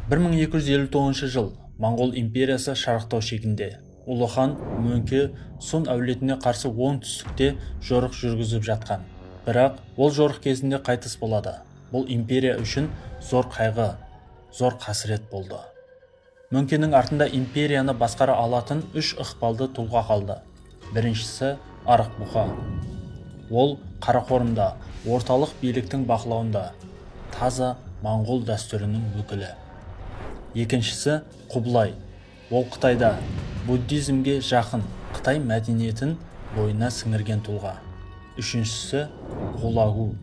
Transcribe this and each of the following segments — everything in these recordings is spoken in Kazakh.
1259 жыл. Моңғол империясы шарықтау шегінде. Ұлы хан Мөңке Сун әулетіне қарсы оңтүстікте жорық жүргізіп жатқан, бірақ ол жорық кезінде қайтыс болады. Бұл империя үшін зор қайғы, зор қасірет болды. Мөңкенің артында империяны басқара алатын үш ықпалды тұлға қалды. Біріншісі – Арық Бұқа. Ол Қарақорымда, орталық биліктің бақылауында, таза моңғол дәстүрінің өкілі. Екіншісі – Құбылай. Ол Қытайда, буддизмге жақын, қытай мәдениетін бойына сіңірген тұлға. Үшіншісі – Хулагу,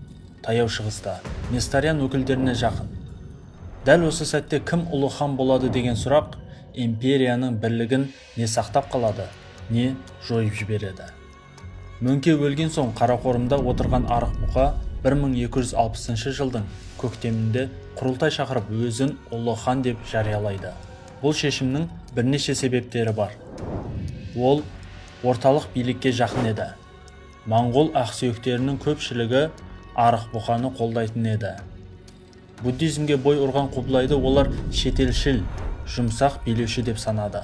Таяу Шығыста, несториан өкілдеріне жақын. Дәл осы сәтте кім ұлы хан болады деген сұрақ империяның бірлігін не сақтап қалады, не жойып жібереді. Мөңке өлген соң Қарақорымда отырған Арық Бұқа 1260 жылдың көктемінде құрылтай шақырып, өзін ұлы хан деп жариялайды. Бұл шешімнің бірнеше себептері бар. Ол орталық билікке жақын еді. Моңғол ақсүйектерінің көпшілігі Арық Бұқаны қолдайтын еді. Буддизмге бой ұрған Құбылайды олар шетелшіл, жұмсақ билеуші деп санады.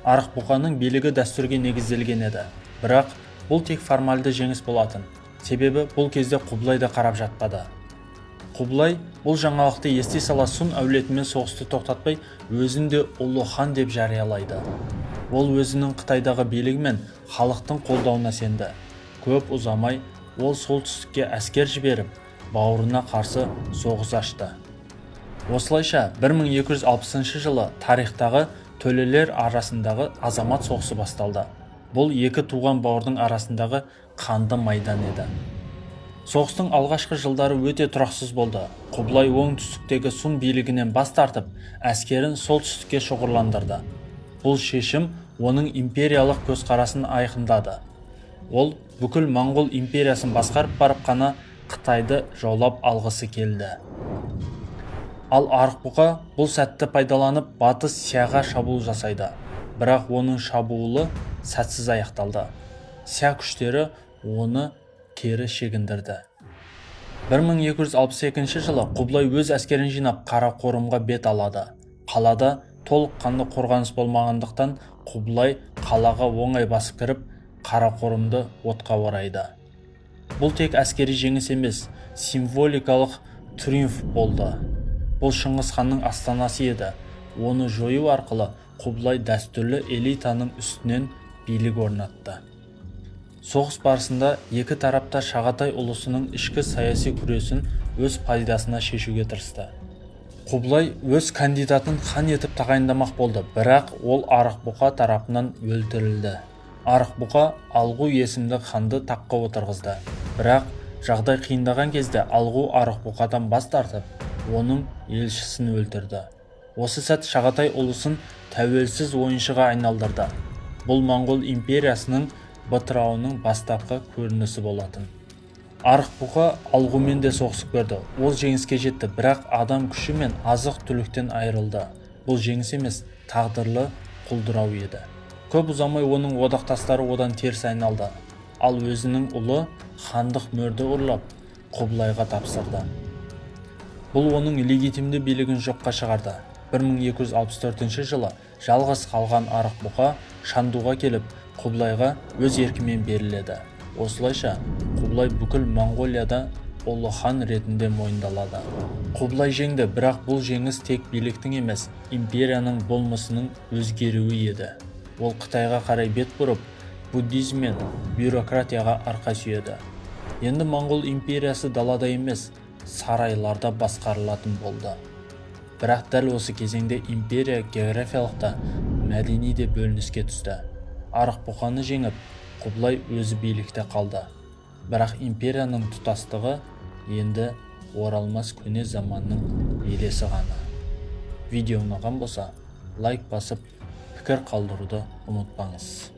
Арық Бұқаның билігі дәстүрге негізделген еді, бірақ бұл тек формальды жеңіс болатын, себебі бұл кезде Құбылай да қарап жатпады. Құбылай бұл жаңалықты ести сала Сун әулетімен соғысты тоқтатпай, өзін де ұлы хан деп жариялайды. Ол өзінің Қытайдағы билігі мен халықтың қолдауына сенді. Көп ұзамай ол солтүстікке әскер жіберіп, бауырына қарсы соғыс ашты. Осылайша 1260 жылы тарихтағы төлелер арасындағы азамат соғысы басталды. Бұл екі туған бауырдың арасындағы қанды майдан еді. Соғыстың алғашқы жылдары өте тұрақсыз болды. Құбылай оңтүстіктегі Сун билігінен бас тартып, әскерін солтүстікке шоғырландырды. Бұл шешім оның империялық көзқарасын айқындады. Ол бүкіл Моңғол империясын басқарып барып қана Қытайды жаулап алғысы келді. Ал Арықбұқа бұл сәтті пайдаланып, Батыс Сияға шабуыл жасайды, бірақ оның шабуылы сәтсіз аяқталды. Ся күштері оны кері шегіндірді. 1262 жылы Құбылай өз әскерін жинап, Қарақорымға бет алады. Қалада толыққанды қорғаныс болмағандықтан, Құбылай қалаға оңай басып кіріп, Қарақорымды отқа орайды. Бұл тек әскери жеңіс емес, символикалық триумф болды. Бұл Шыңғыс ханның астанасы еді. Оны жою арқылы Құбылай дәстүрлі элитаның үстінен билік орнатты. Соғыс барысында екі тарап та Шағатай ұлысының ішкі саяси күресін өз пайдасына шешуге тырысты. Құбылай өз кандидатын хан етіп тағайындамақ болды, бірақ ол Арықбұқа тарапынан өлтірілді. Арықбұқа Алғу есімді ханды таққа отырғызды, бірақ жағдай қиындаған кезде Алғу Арықбұқадан бас тартып, оның елшісін өлтірді. Осы сәт Шағатай ұлысын тәуелсіз ойыншыға айналдырды. Бұл Моңғол империясының бытырауының бастапқы көрінісі болатын. Арықбұқа Алғумен де соғысып көрді. Ол жеңіске жетті, бірақ адам күші мен азық түліктен айырылды. Бұл жеңіс емес, тағдырлы құлдырау еді. Көп ұзамай оның одақтастары одан теріс айналды, ал өзінің ұлы хандық мөрді ұрлап, Құбылайға тапсырды. Бұл оның легитимді билігін жоққа шығарды. 1264 жылы жалғыз қалған Арықбұқа Шандуға келіп, Құбылайға өз еркімен беріледі. Осылайша Құбылай бүкіл Моңғолияда ұлы хан ретінде мойындалады. Құбылай жеңді, бірақ бұл жеңіс тек биліктің емес, империяның болмысының өзгеруі еді. Ол Қытайға қарай бет бұрып, буддизм мен бюрократияға арқа сүйеді. Енді Моңғол империясы далада емес, сарайларда басқарылатын болды. Бірақ дәл осы кезеңде империя географиялық та, мәдени де бөлініске түсті. Арықбұқаны жеңіп, Құбылай өзі билікте қалды, бірақ империяның тұтастығы енді оралмас көне заманның елесі ғана. Видео ұнаған болса, лайк басып, пікір қалдыруды ұмытпаңыз.